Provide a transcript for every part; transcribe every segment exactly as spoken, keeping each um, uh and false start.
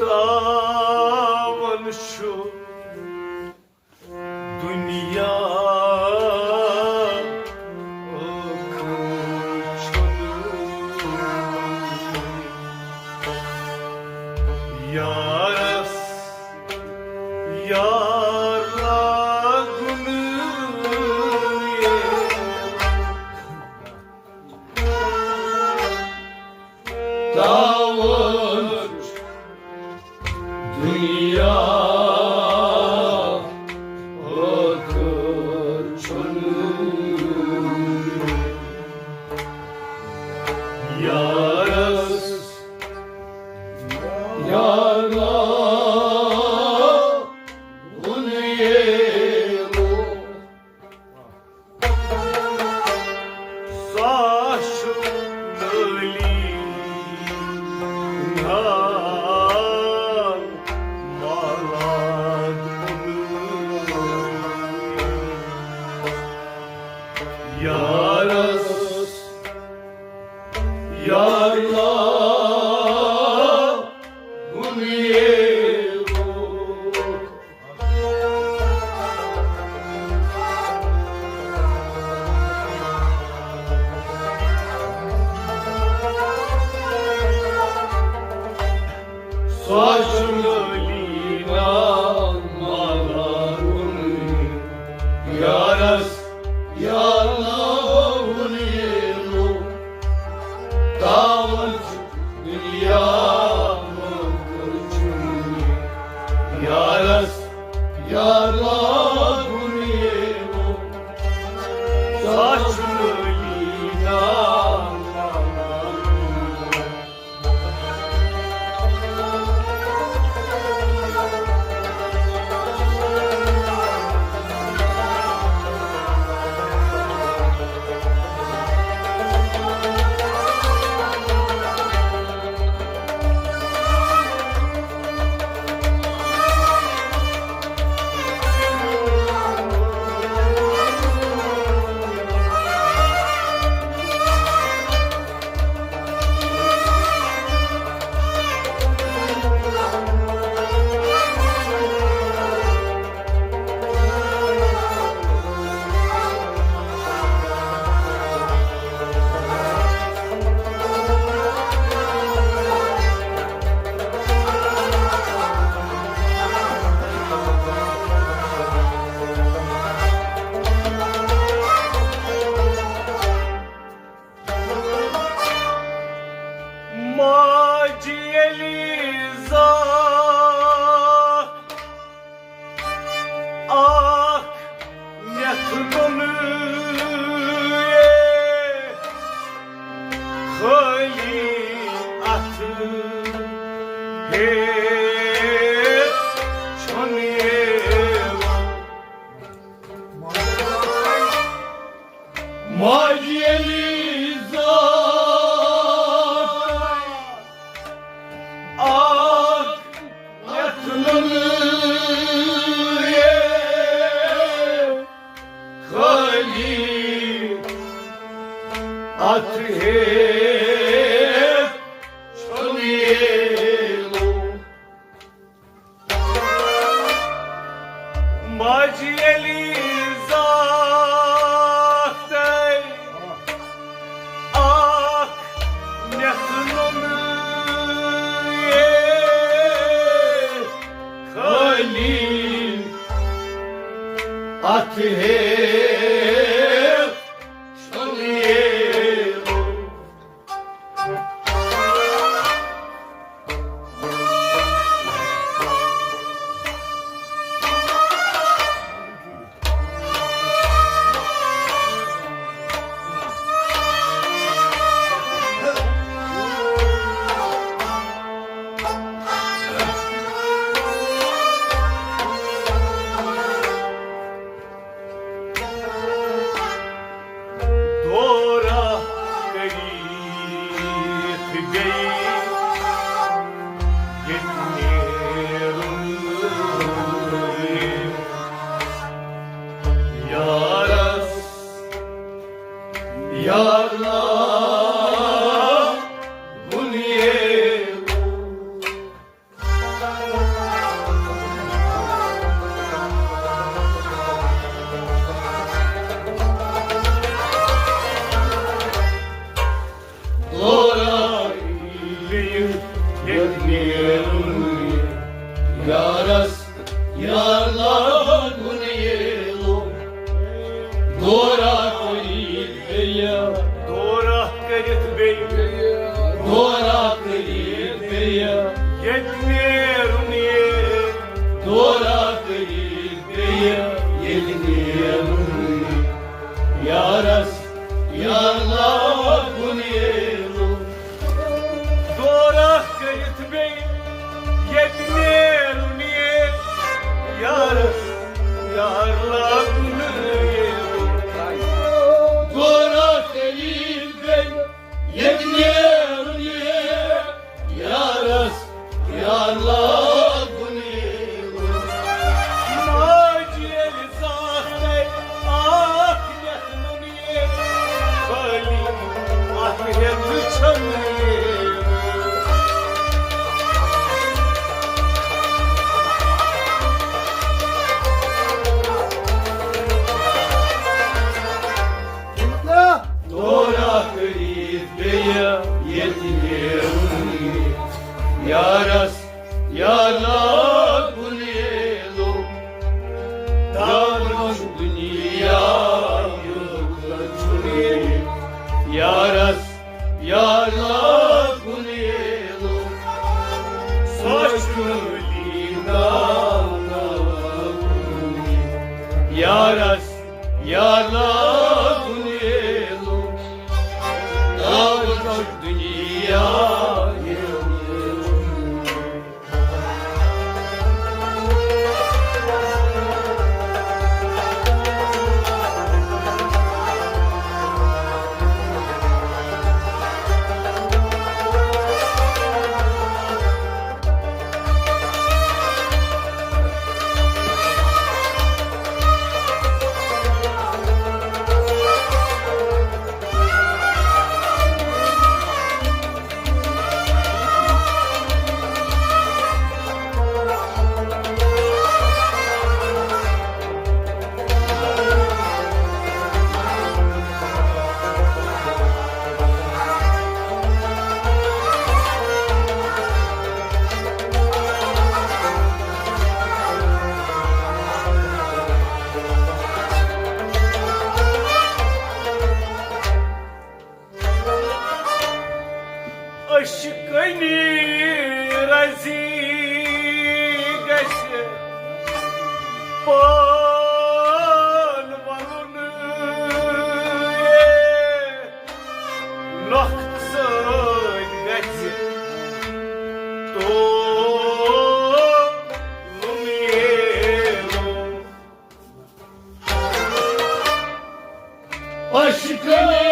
تاوَن چھُ دُنیا ٲخٕر چھُنہٕ یارَس یار لاگُن یے۔ تاوَن دُنیا ٲخٕر چھُنہٕ یارَس یار لاگُن یے۔ سُہ چھُ نٲلی نال مالاد یارَس یار لاگُن یے۔ سُہ چھُ نٲلی نال مالاد یارَس یار لاگُن یے۔ تاوَن چھُ دُنیا ٲخٕر چھُنہٕ یارَس یار لاگُن یے۔ سُہ چھُ نٲلی نال ماجہِ ییٚلہِ زاکھ اکھ مٮ۪تھ نُنہٕ خٲلی اَتھٕ ہیٚتھ چھُنہٕ یِوان۔ ماجہِ ییٚلہِ زاکھ اکھ یَتھ نُنہٕ یے خٲلی اَتھٕ ہیٚتھ چھُنہٕ یِوان۔ ماجہِ ییٚلہِ زاکھ تٔمۍ اکھ مٮ۪تھ نُنہٕ یے خٲلی اَتھٕ ہیٚتھ چھُنہٕ یِوان۔ نیرُن یارس یار لاگُن ییلو۔ دورہ کٔرِتھ بیٚیہِ، دورہ کٔرِتھ بیٚیہِ، دورہ کٔرِتھ بیٚیہِ۔ ییٚتہِ نیرُن ییٚلہِ، دورہ کٔرِتھ بیٚیہِ ییٚلہِ نیرُن یارس یار لاگُن ییلو۔ دورہ کٔرِتھ بیٚیہِ ییٚتہِ نیرُن ییٚلہِ یارس یار لاگُن ییلو۔ دورہ کٔرِتھ بیٚیہِ ییٚتہِ نیرُن ییلہِ یارس یار لاگُن ییلہِ۔ ماجہِ ییٚلہِ زاکھ گٔے اکھ نٮ۪تھ نُن ییلہِ، خٲلی اکھ ہٮ۪تھ چھَنہٕ ییلہِ۔ دورہ کٔرِتھ بیٚیہِ ییٚتہِ نیرُن یارس یار لاگُن ییلو۔ دعوت دُنیا یارس یار لاگُن ییلو۔ سوچ کٲلی دعوت یارس یار لاگُن ییلو۔ دعوت دُنیا ییلو۔ عشقنی رزی گژھِ پان ولُن، نۄقصان گژھِ تولُن۔ عشقنی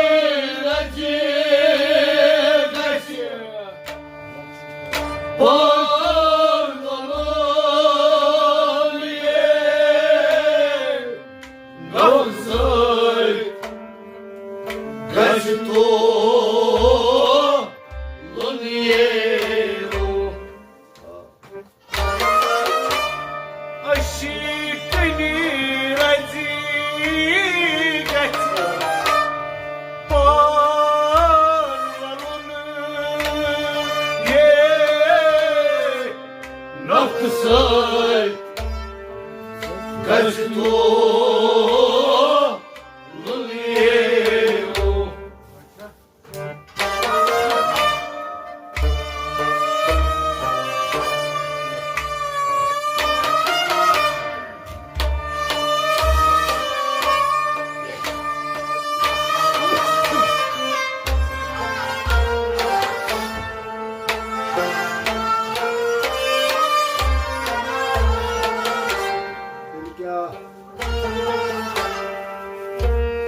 رزی گژھِ پان ولُن، نۄقصان گژھِ تولُن۔ عشقنی رزی گژھِ پان ولُن، یے نۄقصان گژھِ تولُن۔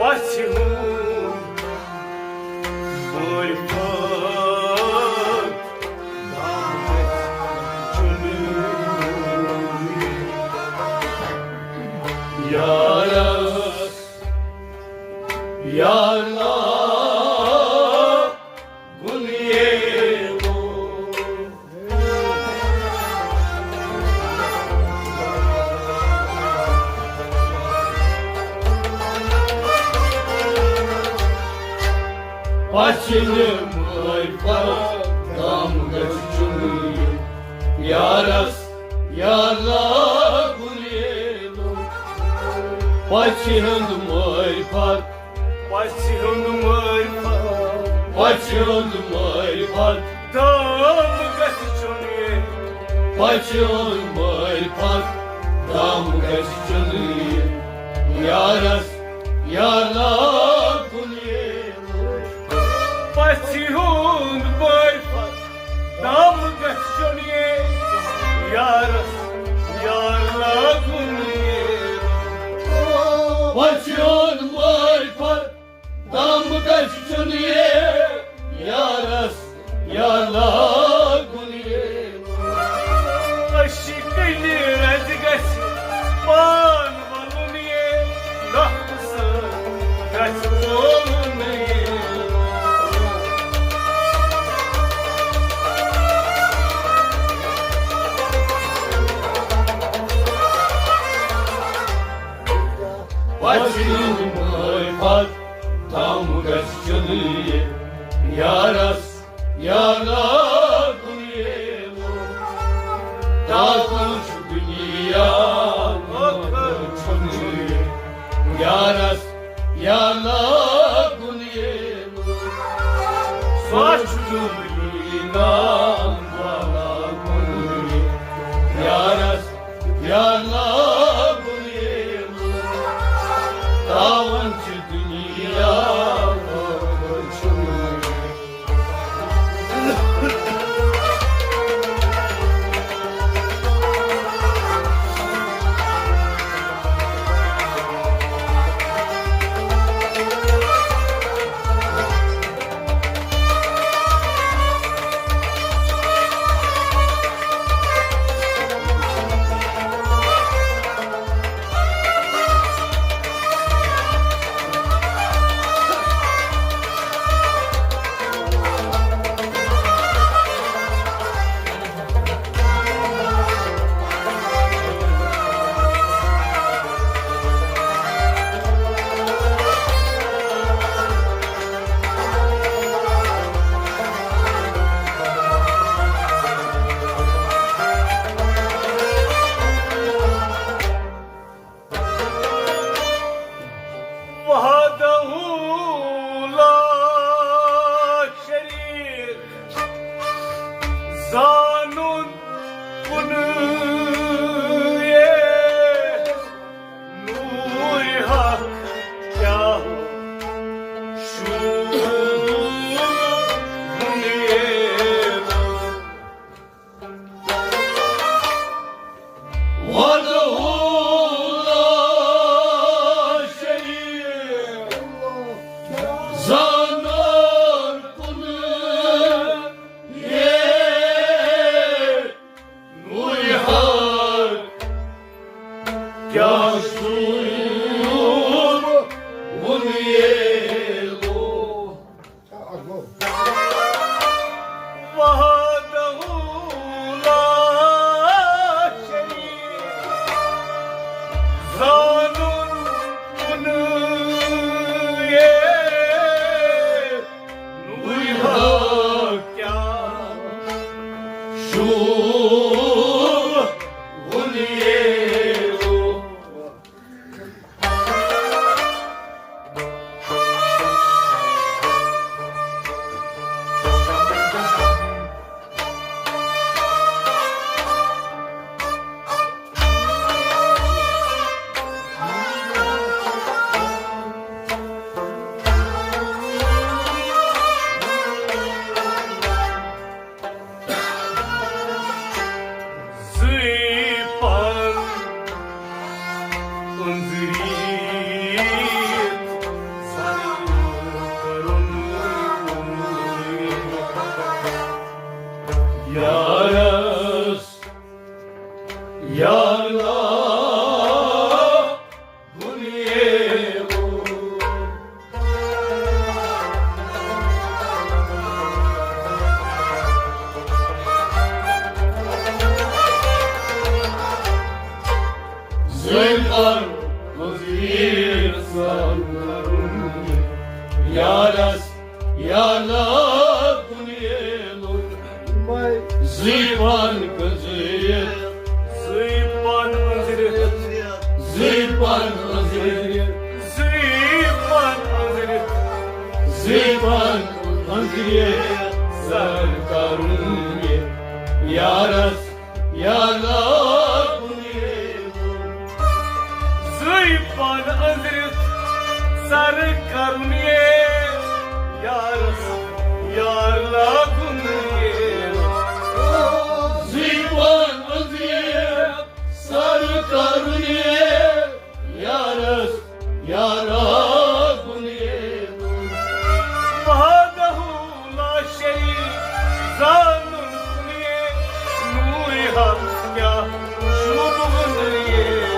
پژھِ ہُنٛد بٔڑۍ پٲٹھۍ دامبرِس چُنٕے۔ یارس یار لاگُن ییلو۔ پژھِ ہُنٛد بٔڑۍ پٲٹھۍ دامبرِس چُنٕے۔ یارس یار لاگُن ییلہٕ، پژھِ ہُنٛد معرفت، پژھِ ہُنٛد معرفت، پژھِ ہُنٛد معرفت، دام گژھِ چُنہِ۔ پژھِ ہُنٛد معرفت، دام گژھِ چُنہِ۔ یارس یار لاگُن ییلہٕ، پژھِ ہُنٛد معرفت، دام گژھِ چُنہِ۔ یارس یار لاگُن ییلہٕ، پژھِ ہُنٛد معرفت، دام گژھِ چُنہِ۔ یارس یار لاگُن ییلہٕ، عشقٕنۍ رزِ گژھِ پان ولُن ییلہٕ، نفسہٕ گژھِ تولُن ییلہٕ۔ پژھِ ہُنٛد معرفت، دام گژھِ چُنہِ۔ یارس یار لاگُن ییلہٕ، تاکُن چھُ دُنیا ٲخرت چُنہِ۔ یارس یار لاگُن ییلہٕ، سُہ چھُ دُنیا لاگُن۔ یارس یار لاگُن ییلہٕ، تاوان چھِ دُنیا ٲخرت چُنہِ۔ وحدہ لا شریک، زانُن کُنُے نوٗرِ حق کیٛاہ شوٗب بُنیادس۔ وحدہ لا شریک، زانان کُنُے نوٗرِ حق کیٛاہ شوٗب بُنیادس۔ وحدہ لا شریک، زانُن کُنُے نوٗرِ حق کیٛاہ شوٗب بُنیادس۔ زٕے پر أنٛزرِ یارس یار لا بُنیادس۔ زٔمۍ پر وزیر سر یارس یار لا بُنیادس۔ زٔمۍ پر پن گٔنزرِتھ، زٕے پن أنٛزرِتھ، زٕے پن أنٛزرِتھ، زٕے پن أنٛزرِتھ، زٕے پن أنٛزرِتھ، سر کرُن یہِ یارس، یار لاگُن یہِ۔ زٕے پن أنٛزرِتھ، سر کرُن یہِ یارس، یار لاگُن یہِ۔ زٕے پن أنٛزرِتھ، سر کرُن یہِ یارس، یار لاگُن یہِ۔ وحدہ لا شریک زانُن کُنہِ، نوٗرِ حق کیٛاہ شوٗبوُن یہِ۔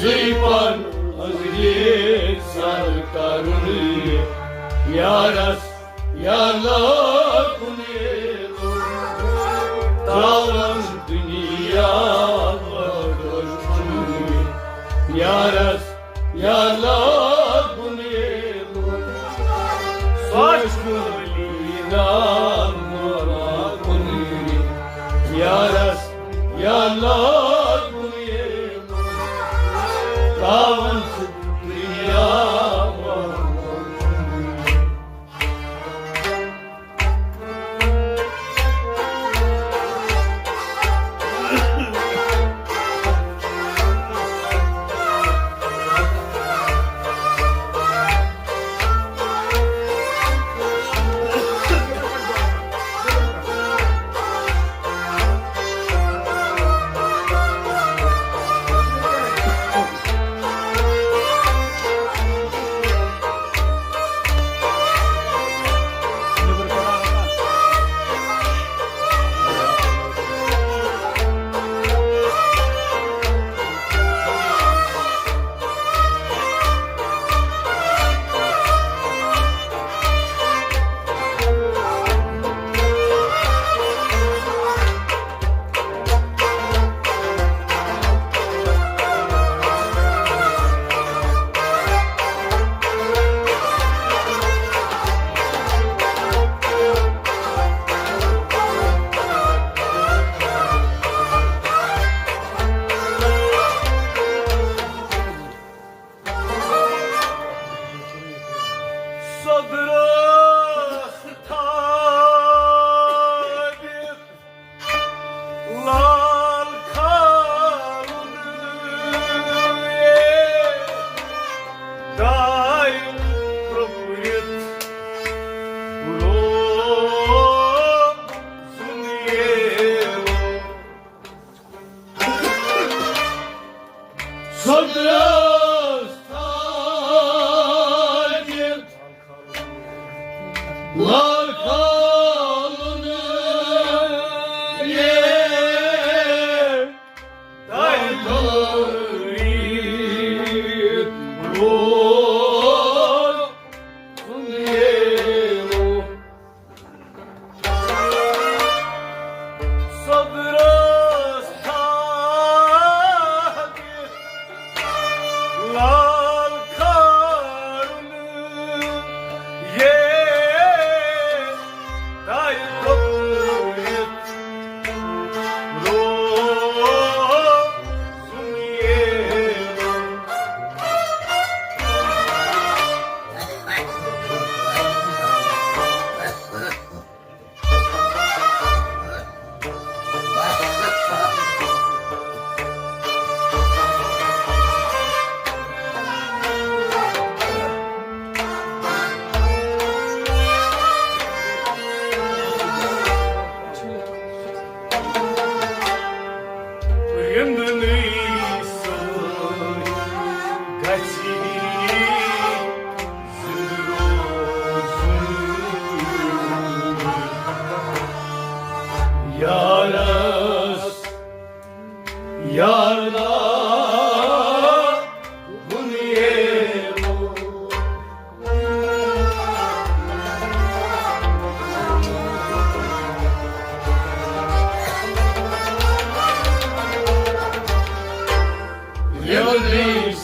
زٕے پن أنٛزرِ سر کرُن یارس، یار لاگُن یہِ۔ ترٛاوان دُنیا وۄٹھ یارس، یار لاگُن یہِ۔ سۄ چھُ علی نام لاگُن یہِ۔ یارس، یار لاگُن یہِ۔ ترٛاوان چھُ دُنیا وۄٹھ۔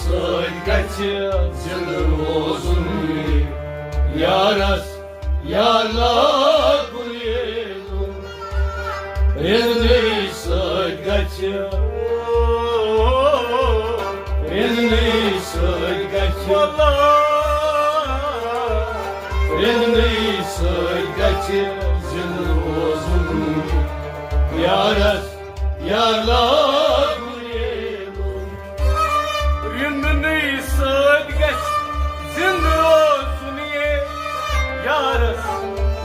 سۭتۍ گژھِ زِندٕ روزُن یارس، یار لاگُن ییلُن۔ رِنٛدنٕے سۭتۍ گژھِ، رِنٛدنٕے سۭتۍ گژھِ، رِنٛدنٕے سۭتۍ گژھِ زِندٕ روزُن یارس، یار لاگُن ییلُن۔ رِنٛدنٕے سۭتۍ گژھِ زِندٕ روزُن یے یارس،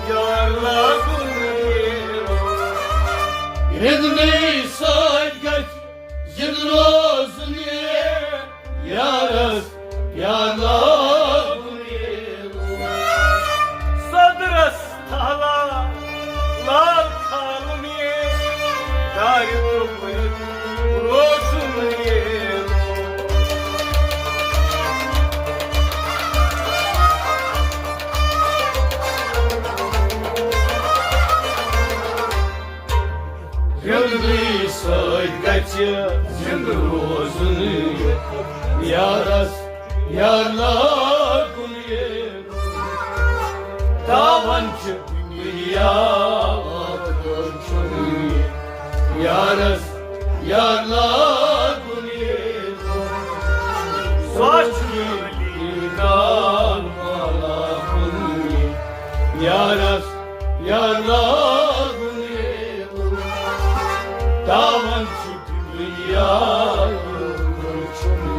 یار لاگُن ییلُن۔ رِنٛدنٕے سۭتۍ گژھِ زِندٕ روزُن یے یارس، یار لاگُن ییلُن۔ صدرس تھلا لال کھالُن یے، دارِ ترٛوپمُت روزُن ییلُن۔ رِنٛدنٕے سۭتۍ گژھِ زِندٕ روزُن یارس، یار لاگُن ییلُن۔ تاوان چھُ دُنیا ٲخٕر چھُنہٕ یارس، یار لاگُن ییلُن۔ سۄ چھُ ییٚلہِ کال والا کُن یارس، یار لاگُن ییلُن۔ تاوان چھُ دُنیا ٲخٕر چھُنہٕ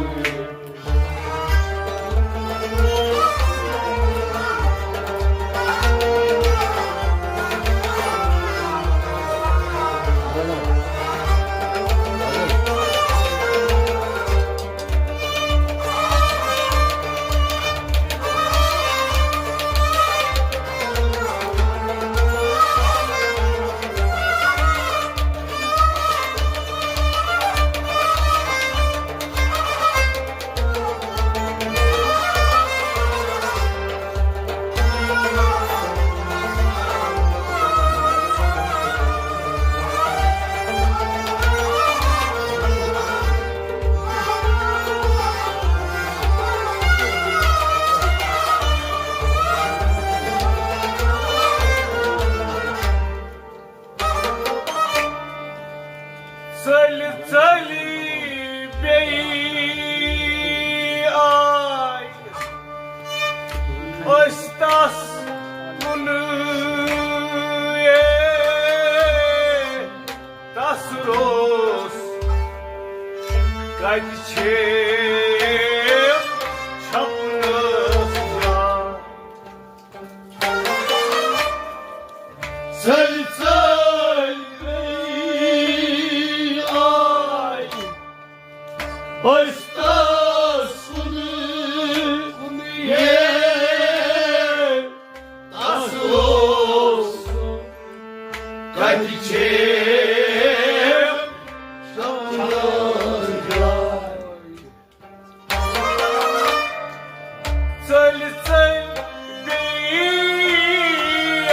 ژٔلۍ ژٔلۍ بیٚیہِ آے أسۍ تس کُن۔ تس روز کتہِ چھِ چھپنس جاے؟ ژٔلۍ ژٔلۍ گٔے آے أسۍ تس کُن۔ تس اوس کتہِ چھِ چھپنس جاے؟ ژٔلۍ ژٔلۍ بیٚیہِ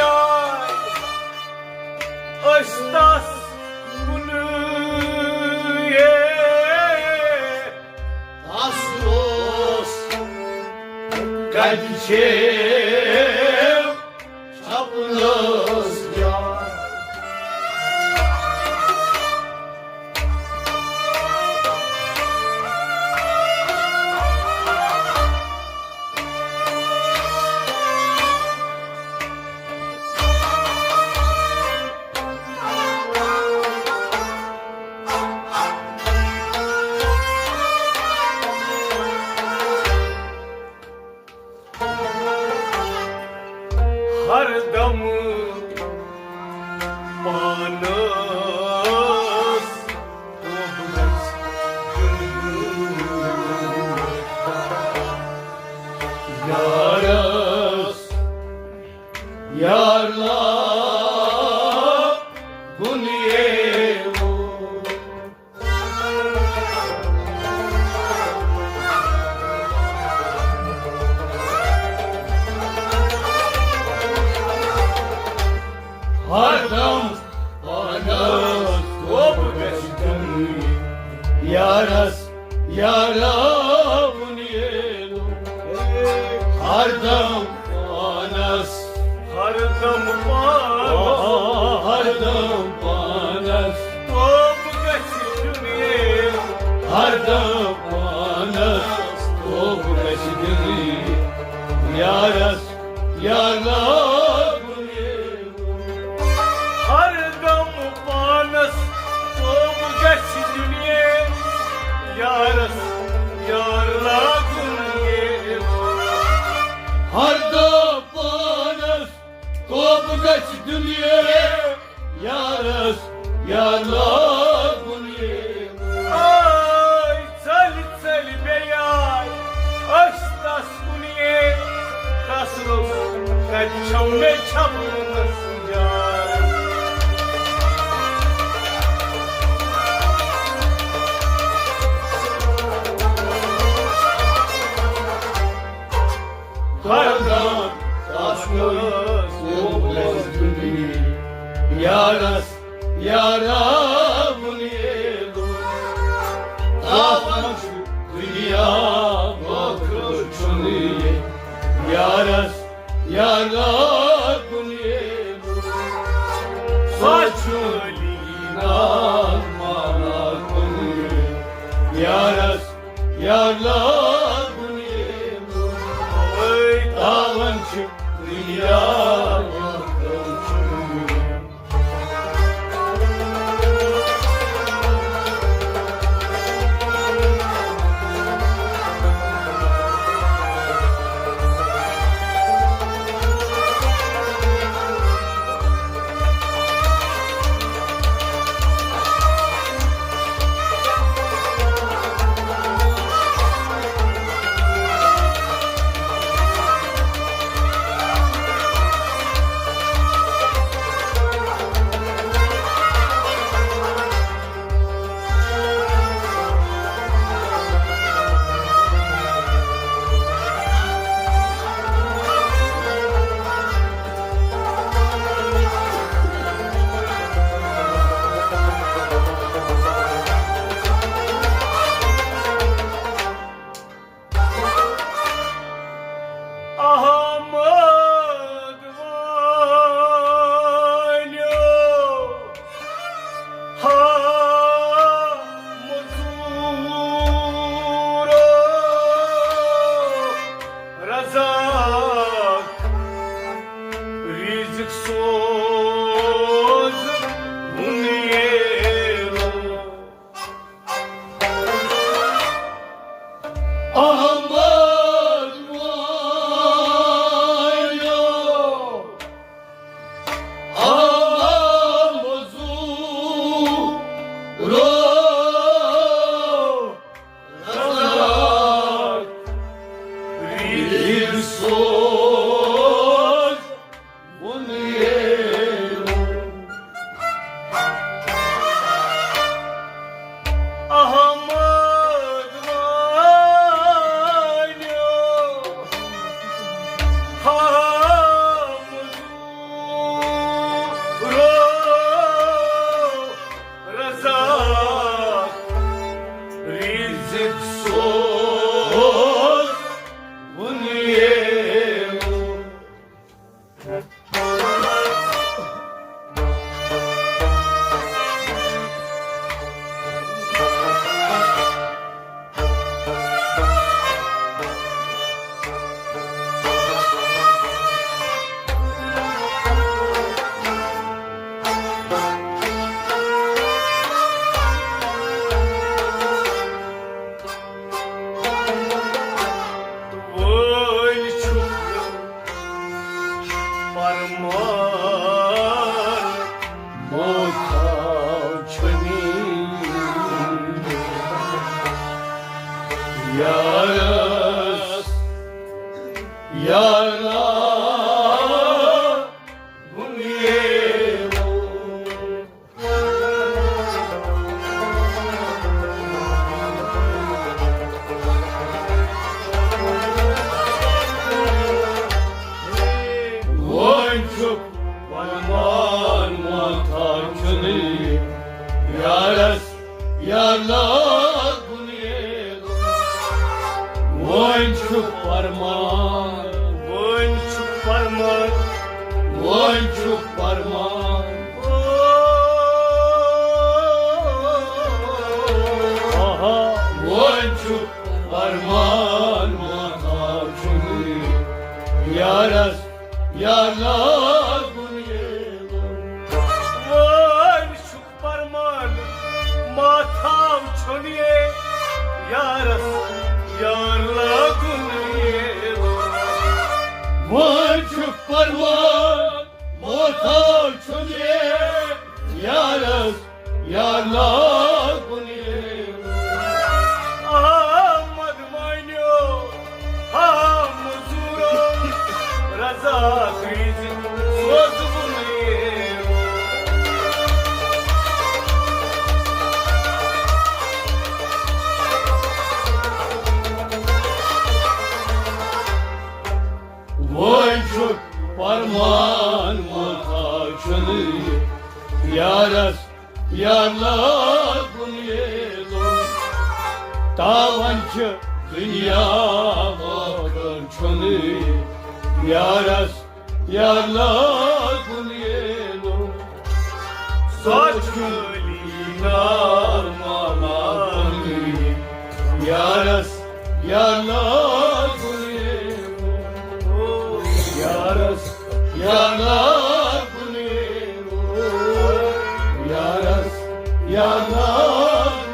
آے أسۍ تس کُن۔ تس اوس کتہِ چھِ چھپنس جاے؟ ہردم پانس توبہٕ گژھِ دیُن۔ یارس، یار لاگُن ییلُن۔ ہردم پانس توبہٕ گژھِ دیُن۔ Yaris, Yaris. ہردم پانس، ہردم پانس، ہردم پانس، توبہٕ گژھِ دیُن یے۔ ہردم پانس، توبہٕ گژھِ دیُن یے۔ یارس، یار لاگُن یے۔ ہردم پانس، توبہٕ گژھِ دیُن یے۔ یارس، یار لاگُن یے۔ ہردم پانس، توبہٕ گژھِ دیُن یے۔ یارس، یار لاگُن یے۔ آے ژٔلۍ ژٔلۍ مےٚ یار، أسۍ تس کُن یے۔ تس روٚس، کتہِ چھَم مےٚ چھَپنَس جاے۔ خۄدان تَس منٛز یارس، یارا وُنیلو۔ تاوان چھُ دُنیا، ٲخرت چھُنہٕ یہِ۔ یارس، یارا وُنیلو۔ سۄ چھُ لیٖنا مانا کُنہِ۔ یارس، یار لاگُن ییلو۔ تاوان چھُ دُنیا، ٲخرت چھُنہٕ یہِ۔ احمد والو، ہا مزورو، رزاق رزق سوز، وُنیلو۔ احمد والو، احمد زورو، رزاق رزق سوز، وُنیلو۔ احمد والو، ہا مزورو، رزاق رزق سوز، وُنیلو۔ وٲلۍ چھُ پرمان موتھا چھُنی۔ یارس، یارا، بُنیلو۔ وۄنۍ چھُ فرمان موتھا چھُنہٕ یارس، یار لاگُن ییلو۔ وۄنۍ چھُ فرمان وۄنۍ چھُ پرمان، آہا۔ وۄنۍ چھُ پرمان، ماتھاو چھُنہٕ یارس یار لاگُن ییلہٕ۔ وۄنۍ چھُ پرمان، ماتھاو چھُنہٕ یارس یار لاگُن ییلہٕ۔ وۄنۍ چھُ پرمان، ماتھاو چھُنہٕ یارس یار لاگُن ییلہٕ۔ آ، مد مٲنِو، آ، مزوٗرو، رضا گٔژھِتھ سوزٕ بہٕ ییلہٕ۔ وۄنۍ چھُ پرمان، ماتھاو چھُنہٕ یارس یار لاگُن ییلہٕ۔ تاوان چھِ دُنیا وقت چھُنہٕ یارس یار لاگُن ییلہٕ۔ سۄ چھُ لینا ماما یارس یار لاگُن ییلہٕ۔ یارس یار لاگُن ییلہٕ۔ یارس یار لاگُن ییلہٕ۔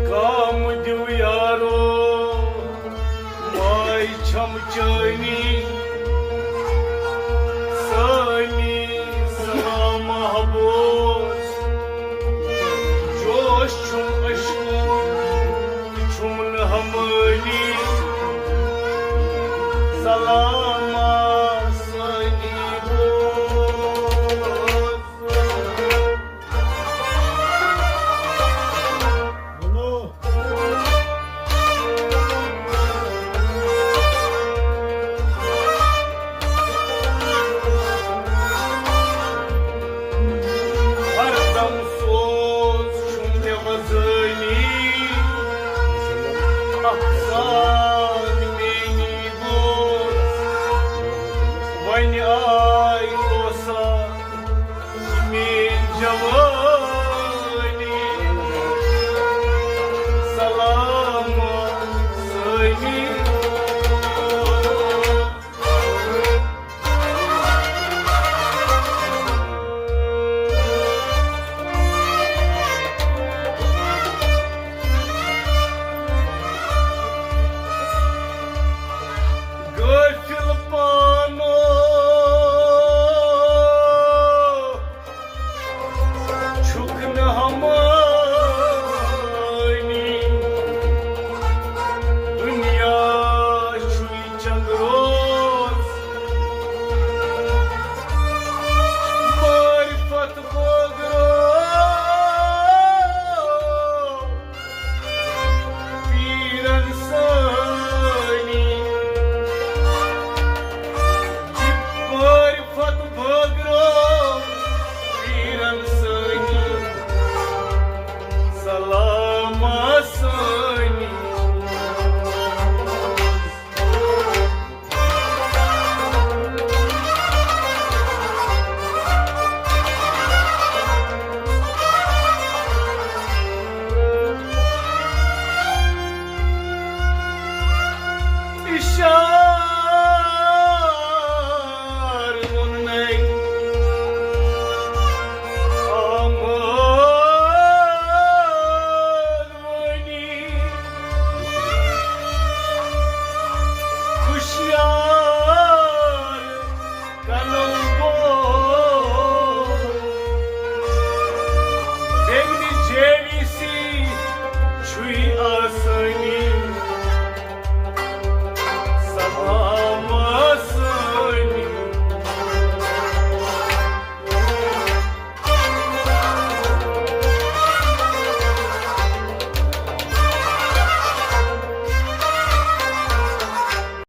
کام دیو یارو، ماے چھم چٲنی۔